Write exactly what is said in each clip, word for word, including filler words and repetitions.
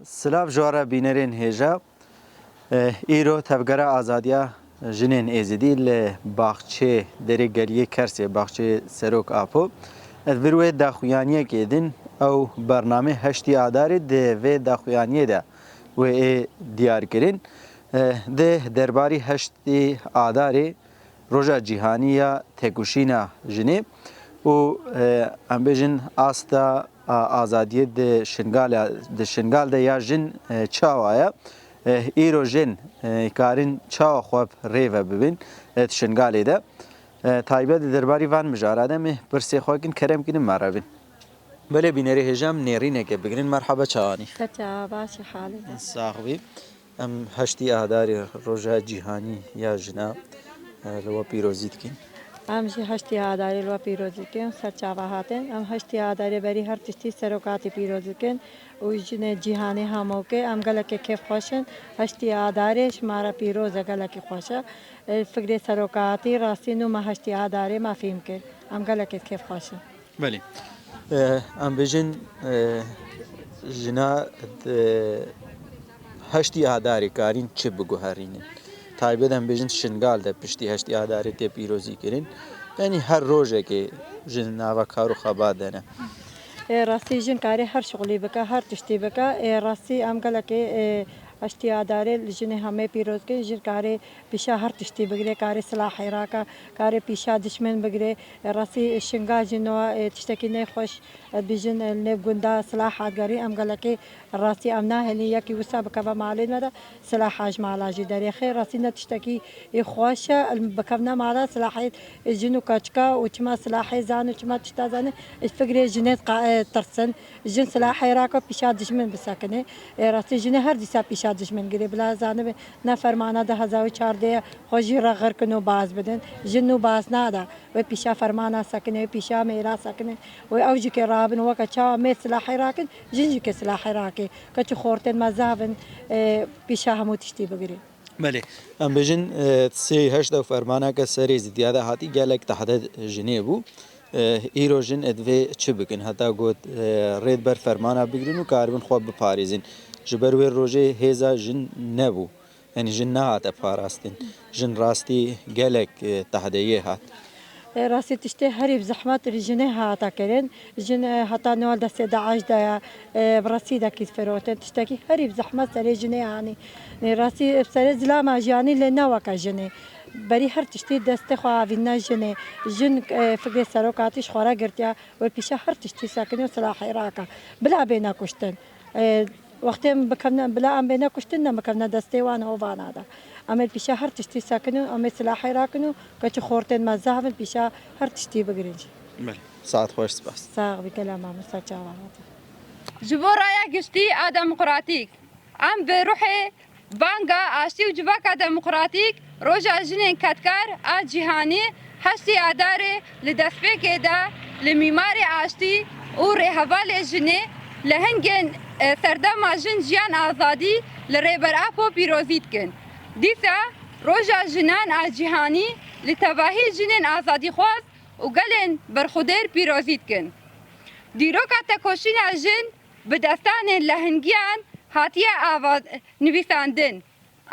Silav ji we re bînerên hêja. Eh, îro Tevgera Azadiya Jinên Êzidî li baxçê Derê Geliyê Kersê, baxçê Serok Apo. Ez vir wê daxuyaniyekê din, ew bernamê heştî Adarê, di vê daxuyaniyê de wê ê diyar kirin. Eh, di derbarî heştî Adarê, Roja Cîhanî ya Têkoşîna Jinê û, e, em bêjin asta, a, azadiyê di Şingal, di Şingal de ya jin, e, çawa ye? E, îro jin, e, karin çawa xwe rê ve bibin, e, di Şingalê de? E, taybet di derbarî van mijara de me pirsê xwe kin, kerem kin ma re bin. Belê bînerê hêja em nêrîneke bigirin. Merhaba, çawanî? Te çawa, baş î, halê te? Sax bî. Em heştî Adarê, Roja Cîhanî ya Jina, e, li we pîrozî dikin. Em jî heştî Adarê li we pîrozî dikin, ser çava hatin. Em heştî Adarê berî her tiştî serokatî pîroz dikin û jinê cîhanê hemokê em gelekê kêfxweş in. Heştî Adarê ji me re pîroz e, gelekî xweş e. E, fikrê serokatî rastî nû me heştî Adarê me fîm kir. Em gelekê kêfxweş in. Belê. E, em bêjin, e, jina di heştî Adarê karîn çi biguherînin? Taybet em bêjin Şingal de piştî heştî Adarê tê pîrozî kirin. Yanî her rojekê jin nava kar û xebat de ne. E, rastî jin karê her şixulî bike, her tiştî bike. E, rastî em gelekê, e, heştî Adarê li jinê hemê pîroz kirin. Jin karê pîşa her tiştî bigire, karê silahê rake, karê pîşa dişmin bigire. Rastî Şingal jî no, e, tiştekî nexweş, e, dibêjin, e, nêv gunda silah hat gerî, em gelekî rastî em nahêlin yekî wisa bikeve malên me de, silah ji mala jî derêxe. Rastî ne tiştekî ê xweş e, em bikevne mala silahê, e, jin û keçika û çima silahê zan û çima tişta zane, e, fikrê jinê qa-, e, tirsin. Jin silahê rake pîşa dijmin bisekine. E, rastî jinê her dîsa pîşa dijmin girê. Bila zanibe ne fermana du hezar û çardeh xwe jî re xir kin û baz bidin. Jin nû baz nada. Wê pîşa fermana sekine, wê pîşa mêra sekine. Wê ew jî kê rabin, weke çawa mêr silahê rakin, jin jî kê silahê rake. Keçî xortên me zav in, e, pîşa hemû tiştî bigirê. Belê. Em bêjin, e, sê heşt ew fermaneke serê zidiya de hatî gelek tehde jinê bû. E, îro jin divê çi bikin? Heta got, e, rê di ber fermana bigirin û karibin xwe biparêzin. Ji ber wê rojê hêza jin nebû. Yanî jin nehate parastin. Jin rastî gelek, e, tehdeyê hat. E, rastî tiştê herî bi zehmet li jinê hate kirin. Jin, e, heta niha destê DAIŞ de ye, e, bi rastî dekî difirotin. Tiştekî herî bi zehmet serê jinê anî. E, rastî, e, serê zilama jî anî lê ne weke jinê. Berî her tiştî destê xwe avînine jinê. Jin, e, fikrê serokatî ji xwe re girtiye. Wê pîşa her tiştî sekine û silahê rake. Bila bêne kuştin. E, Wextê em bikevne, bila em bêne kuştin, ne bikevne destê wan û vana de. Em ê pîşa her tiştî sekinin, em ê silahê rakin û keçî xortên me zehvin pîşa her tiştî bigirin jî. Belê. Saet xweş, spas. Sax bî, gelek memnûn, ser çava hatin. Ji bo raya giştî a demokratîk, em bi ruhê banga aştî û civaka demokratîk Roja Jinên Kedkar a Cîhanî heştê Adarê li destpêkê de li mîmarê aştî û rêhevalê jinê li hingên, e, serdema jin jiyan azadî li Rêber Apo pîrozî dikin. Dîsa Roja Jinan a Cîhanî li tevahî jinên azadîxwaz û gelên berxwedêr pîrozî dikin. Dîroka tekoşîna jin bi destanên lehingiyan hatiye ava nivîsandin.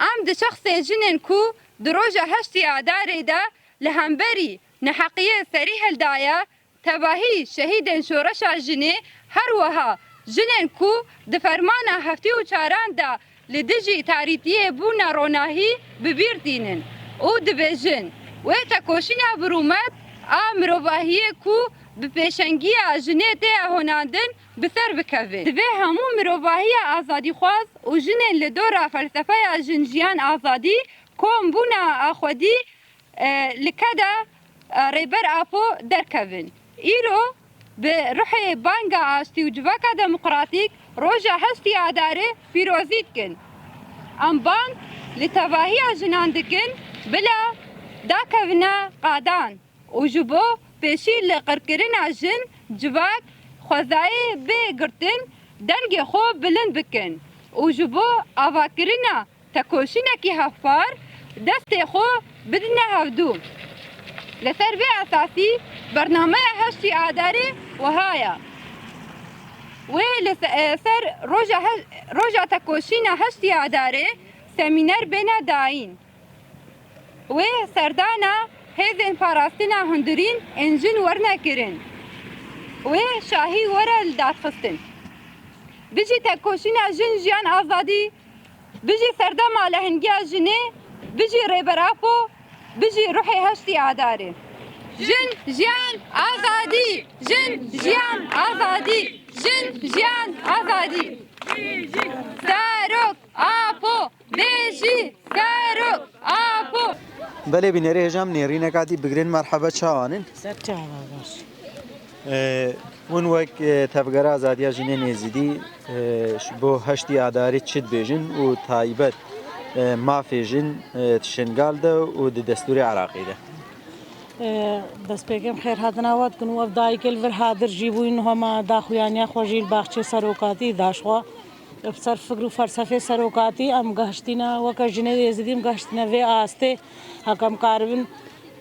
Em di şexsê jinên ku di roja heştê Adarê de li hemberî neheqiyê serî hildaye, tevahî şehîdên şoreşa jinê, her wiha jinên ku di fermana heftê û çaran de li dijî tarîtiyê bûne ronahî bi bîr tînin û dibêjin, wê tekoşîna bi rûmet a mirovahiyê ku bi pêşengiya jinê tê honandin, bi ser bikeve. Divê hemû mirovahiya azadîxwaz û jinên li dora felsefeya jin jiyan azadî kom bûna a xwedî, e, li keda, e, Rêber Apo derkevin. Îro bi ruhê banga aştî û civaka demokratîk roja heştê Adarê pîrozî dikin. Em bang li tevahiya jinan dikin bila dakevine qadan û ji bo pêşî li qirkirina jin, civak, xwezayê bê girtin dengê xwe bilind bikin û ji bo avakirina tekoşînekî hevpar destê xwe bidine hevdû. Li ser vê esasî bernameya heştê Adarê wiha ye. Wê li se-, e, ser roja he-, roja tekoşîna heştê Adarê semîner bêne dayîn. Wê serdana hêzên parastina hundirîn ên jin werine kirin. Wê şahî were li darxistin. Bijî tekoşîna jin, jiyan, azadî. Bijî serdema lehengiya jinê, bijî Rêber Apo, bijî ruhê heştê Adarê. Jin, jiyan, azadî! Jin, jiyan, azadî! Jin, jiyan, azadî! Serok Apo! Bêjî Serok Apo! Belê bînerê hêja em nêrîneka dî bigrin, merheba, çawan in? Ser çava baş. Ee, hûn wek, e, Tevgera Azadiya Jinên Êzidî, e, ji bo heştê Adarê çi dibêjin û taybet, e, mafê jin, e, di Şingal de û di destûrê Iraqê de? E, destpêkê em xêrhatina we dikin û ev dayikê li vir hadir jî bûyî, niha me daxuyaniya xwe jî li baxçê serokatî da ji xwe. Bi ser fikr û felsefê serokatî em gehiştîne, weke jinê Êzidî em gehiştîne vê astê. Heke em karibin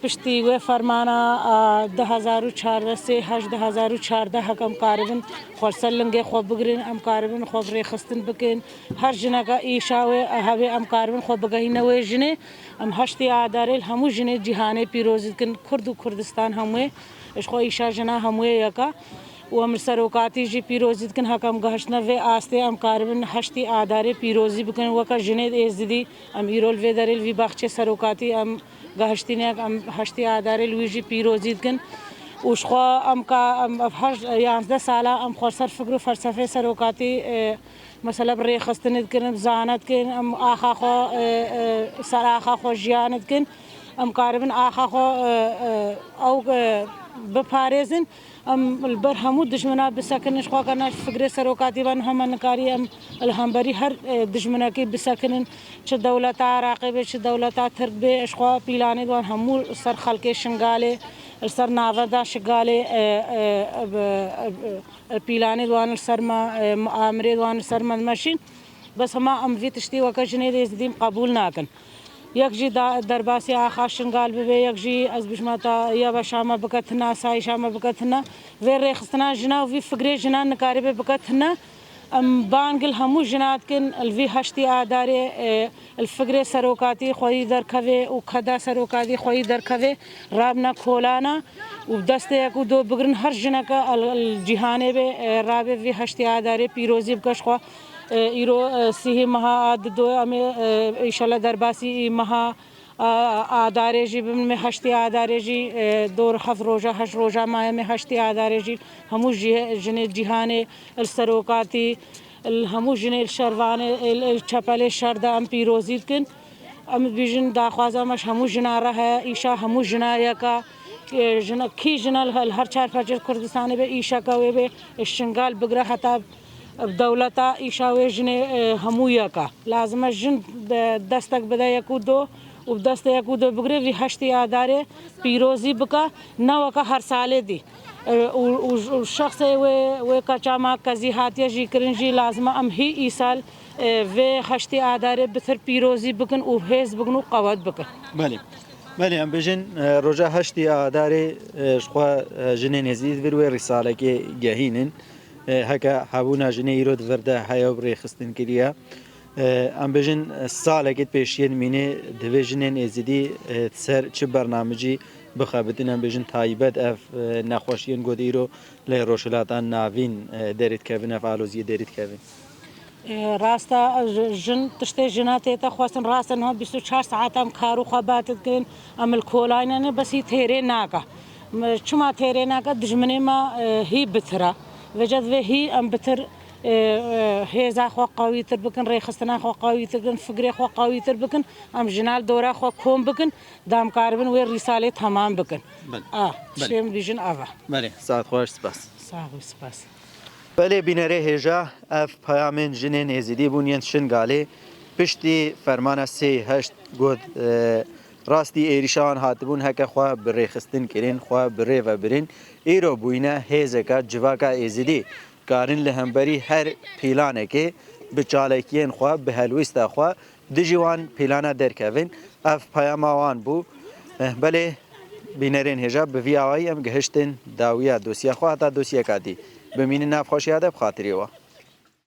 piştî wê fermana, a, du hezar û çardeh, sê heşt du hezar û çardeh, heke em karibin xwe li ser lingê xwe bigirin, em karibin xwe bi rêxistin bikin. Her jineke îşa wê hebe, em karibin xwe bigehîne wê jinê. Em heştê Adarê li hemû jinê cîhanê pîrozî dikin, Kurd û Kurdistan hemûyê. Ji xwe îşa jina hemûyê yek e. Û em li serokatî jî pîrozî dikin, heke em gehiştine vê astê, em karibin heştê Adarê pîrozî bikin. Weke jinê Êzidî, em îro li vê derê li vî baxçê serokatî em gehiştîne, em heştê Adarê li wî jî pîrozî dikin. Û ji xwe em ka, em ev heşt, yanzdeh sala em xwe ser fikr û felsefê serokatî, e, mesela bi rêxistinê dikin, em zane dikin, em axa xwe, e, e, ser axa xwe jiyan dikin. Em karibin axa xwe, e, e, ew, e, biparêzin. Em li ber hemû dijmina bisekinin, ji xwe ke ne ji fikrê serokatî ve niha me nikarî em li hemberî her, e, dijminekî bisekinin. Çi dewleta Iraqê be, çi dewleta Tirk be, ji xwe pîlanê di wan hemû li ser xelkê Şingalê, li ser navenda Şingalê, e, e, e, e, e, pîlanê di wan li ser me, e, amirê di wan li ser me dimeşîn. Bes hema em vî tiştî weke jinê Êzidî em qebûl nakin. Yek jî da-, derbasî axa Şingal bibe, yek jî ez bijma ta ya beşa me bike tina, sayîşa me bike tina. Vê rêxistina jina û vî fikrê jina nikaribe bike tina. Em bang li hemû jina dikin, li vî heştê Adarê, e, li fikrê serokatî xweyî derkeve û keda serokatî xweyî derkeve, rabine kolana û bi destê yek û do bigirin, her jineke li, li cîhanê be, e, rabe vî heştê Adarê pîrozî bike ji xwe. E, îro, e, sihê meha a dido, em ê, e, îşallah derbasî meha, a, Adarê jî bibin, me heştê Adarê jî, e, dor heft roja, heşt roja maye, me heştê Adarê jî hemû jî, jinê cîhanê li serokatî, li hemû jinê li şervanê, li, li çepelê şer de em pîrozî dikin. Em dibêjin daxwaza me ji hemû jina re heye, îşa hemû jina yek e. E, jina, kî jina li he-, li her çar parçeyê Kurdistanê be, îşeke wê be, e, Şingal bigire heta bi dewleta, îşa wê jinê, e, hemû yek e. Lazim e jin de destek bide yek û do û bi destê yek û do bigire vî heştê Adarê pîrozî bike, ne weke her salê dî. E, û, û, û şexsê wê, wê kaçamak kezî hatiye jî kirin jî lazim e em hî îsal, e, vê heştê Adarê bitir pîrozî bikin û hêz bikin û qewet bikin. Belê. Belê, em bêjin, e, roja heştê Adarê, e, ji xwe, e, jinên Êzidî di vir wê rîsalekê gehînin. E, heke hebûna jinê îro di vir de heye û bi rêxistin kiriye. E, em bêjin, e, salekê di pêşiyê dimîne, divê jinên Êzidî, e, ser çi bernamicî bixebitin, em bêjin taybet ev, e, nexweşiyên ku di îro li Rojhilata Navîn, e, derê dikevin, ev aloziyê derê dikevin. E, rast e, j-, jin, tiştê jina tête xwestin, rast e, niha bîst û çar saet em kar û xebat dikin, em li kolayne ne, bes hî têrê nake. M-, çima têrê nake? Dijminê me, e, hî bitir e. Vêca divê hî em bitir, e, e, hêza xwe qewîtir bikin, rêxistina xwe qewîtir bikin, fikrê xwe qewîtir bikin, em jina li dora xwe kom bikin, da em karibin wê rîsalê temam bikin. Belê. A, belê. Tiştê min dibêjin ev e. Belê, saet xweş, spas. Sax ol, spas. Belê bînerê hêja, ev peyamên jinên Êzidî bûn yên Şingalê. Piştî fermana sê heşt got, e, rastî êrîşa wan hatibûn heke xwe bi rêxistin kirin, xwe bi rê ve birin. Îro bûyne hêzeke civaka Êzidî. Karin li hemberî her pîlanekê bi çalakiyên xwe, bi helwêsta xwe, dijî wan pîlana derkevin. Ev peyama wan bû. Eh, belê, bînerên hêja, bi vî awayî em gihiştin dawiya dosya xwe heta dosyeka dî. Bimînin nav xweşiya de bi xatirê we.